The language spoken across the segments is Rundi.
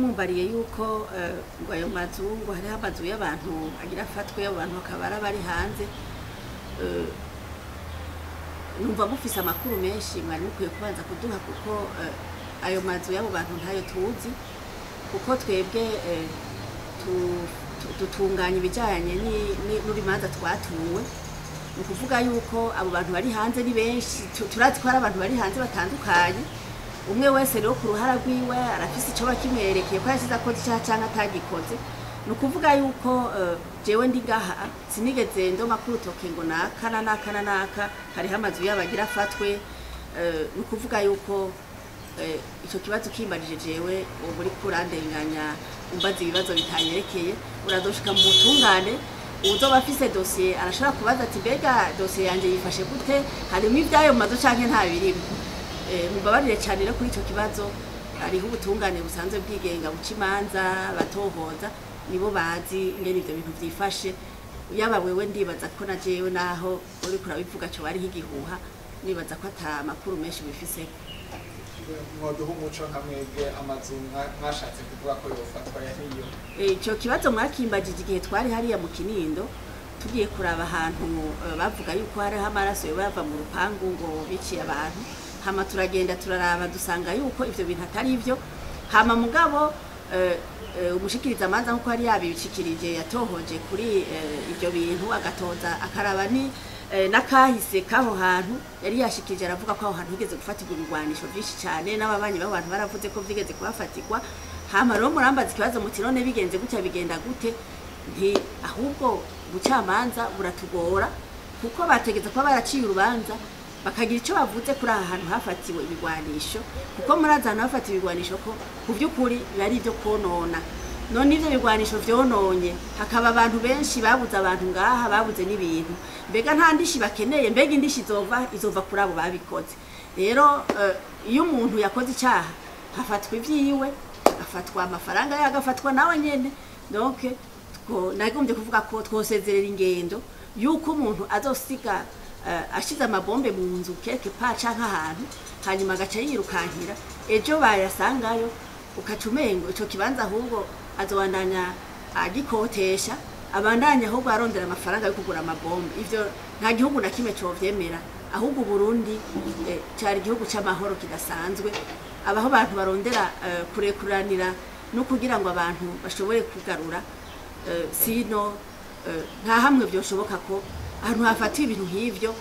Mumbariye yuko ngo ayo mazu, ngo hariho amazu y'abantu agira afatwe, abo bantu bakaba ari abari hanze. Numva mufise amakuru menshi mwari mukwiye kubanza kuduha, kuko ayo mazu y'abo bantu ntayo tuzi, kuko twebwe dutunganya ibijanye n'urumanza twatuwe. Ni ukuvuga yuko abo bantu bari hanze ni benshi, turazi ko hari abantu bari hanze batandukanye. Umwe wese rero ku ruhara rwiwe arafise ico bakimwerekeye ko yashize akoze icaha canke atagikoze. Ni ukuvuga yuko jewe ndi ngaha sinigeze ndoma ku rutoke ngo naka na naka na naka hariho amazu y'abagira afatwe. Ni ukuvuga yuko ico kibazo kimbarije jewe, ubu uriko urandenganya, umbaza ibibazo bitanyerekeye. Urazoshika mu butungane, uwuzoba afise dosiye arashobora kubaza ati: "Mbega dosiye yanje yifashe gute? Harimo ivy'ayo mazu canke nta birimo?" Mumbabarire cyane rero kuri ico kibazo, hariho ubutungane busanzwe bwigenga buca imanza, batohoza, nibo bazi ingene ivyo bintu vyifashe. Yaba wewe, ndibaza ko na jewe naho uriko urabivuga co bariho igihuha, nibaza ko ata makuru menshi bifiseko. Mwoduha umuco nka mwebwe, amazu mwashatse kuvuga ko yofatwa yariyo? Ico kibazo mwakimbajije igihe twari hariya mu Kinindo, tugiye kuraba ahantu bavuga yuko hariho amaraso yoba yava mu rupangu, ngo biciye abantu. Hama turagenda turaraba, dusanga yuko ivyo bintu atari ivyo. Hama mugabo umushikirizamanza, nkuko yari yabishikirije, yatohoje kuri ivyo bintu, agatoza akaraba ni n'akahise k'aho hantu. Yari yashikirije aravuga ko aho hantu higeze gufatirwa ibigwanisho vyinshi cane, n'ababanyi b'aho bantu baravuze ko vyigeze kuhafatirwa. Hama rero murambaza ikibazo muti: "None bigenze gutya bigenda gute?" Nti ahubwo ubucamanza buratugora, kuko bategetse kuba baraciye urubanza bakagira icyo bavuze kuri aha hantu hafatiwe ibigwanisho, kuko murazi ahantu hafatiwe ibigwanisho ko ku by'ukuri biba ari ibyo konona. None ivyo bigwanisho vyononye, hakaba abantu benshi babuze abantu ngaha, babuze n'ibintu, mbega nta ndishi bakeneye? Mbega indishi izova kuri abo babikoze? Rero iyo umuntu yakoze icyaha hafatwa ivyiwe, afatwa amafaranga ye, agafatwa nawe nyene. Donc nagombye kuvuga ko twosezerera ingendo yuko umuntu azosiga ashize amabombe mu nzu quelque part canke ahantu, hanyuma agaca yirukankira, ejo bayasangayo, ukaca umengo ico kibanza ahubwo azobandanya agikotesha, abandanya ahubwo arondera amafaranga yo kugura amabombe. Ivyo nta gihugu na kimwe covyemera. Ahubwo Burundi cari igihugu c'amahoro kidasanzwe, abaho abantu barondera kurekuranira no kugira ngo abantu bashobore kugarura sino nta hamwe vyoshoboka ko ahantu hafatiwe ibintu nk'ivyo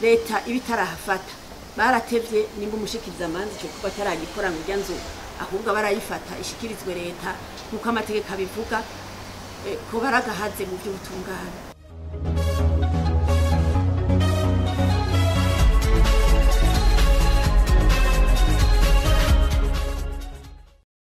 leta iba itarahafata. Baratevye. Nimba umushikirizamanza ico kuba ataragikora ngo irya nzu ahubwo barayifata ishikirizwe leta nk'uko amategeko abivuga, ko baragahaze mu by'ubutungane.